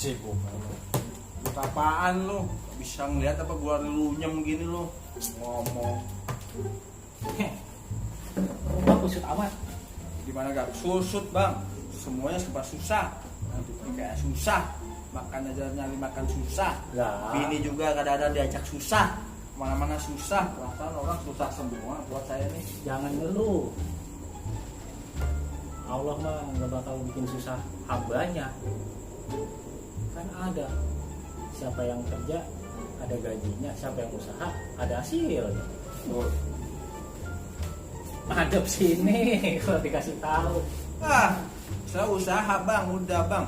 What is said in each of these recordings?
Cibuk. Apaan lu? Bisa ngeliat apa gua lunyem gini lu? Ngomong. Rumah kusut amat. Gimana gak susut bang? Semuanya serba susah. Nanti kayak susah. Makan aja nyari makan susah. Lah. Bini juga kadang-kadang diajak susah. Mana-mana susah. Perasaan orang susah semua buat saya nih. Jangan ngeluh. Allah mah nggak bakal bikin susah hambanya. Kan ada siapa yang kerja ada gajinya, siapa yang usaha ada hasilnya. Madep sini kalau dikasih tahu. Ah, saya usaha bang, udah bang.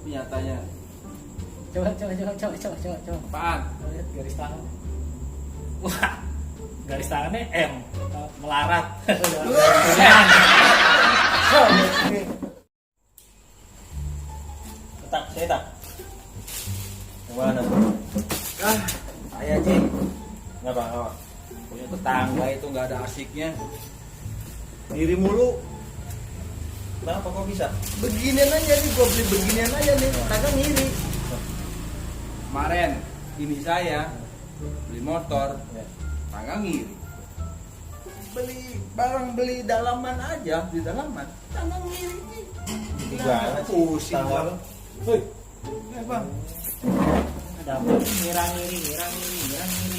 Nyatanya. Coba. Apaan? Lihat garis tangan. Wah, garis tangannya M, melarat. Tak. Gimana? Saya cing. Ngapa? Punya tetangga itu nggak ada asiknya. Diri mulu. Kenapa kok bisa? Beginian aja nih, gue beli beginian aja nih. Kadang ngiri. Kemarin ini saya beli motor, tangga ngiri. Beli dalaman aja, di dalaman. Tangga ngiri. Gimana sih? Pusing Tanggal. gua. Woi, Ya bang. Ada apa? Ngiri.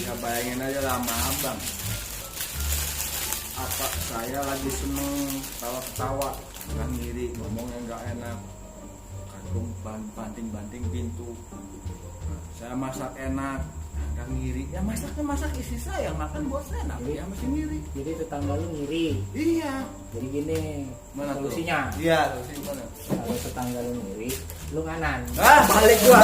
Ya bayangin aja lama abang. Apa saya lagi seneng ketawa nggak ngiri, ngomongnya nggak enak, kadung banting pintu. Saya masak enak, nggak ngiri. Ya masak istri saya, makan buat saya, ya masih ngiri. Jadi tetangga lu ngiri. Iya. Jadi gini, Mana tuh? solusinya. Iya, solusinya mana? Kalau tetangga lu ngiri, lu nganan. Ah, balik gua.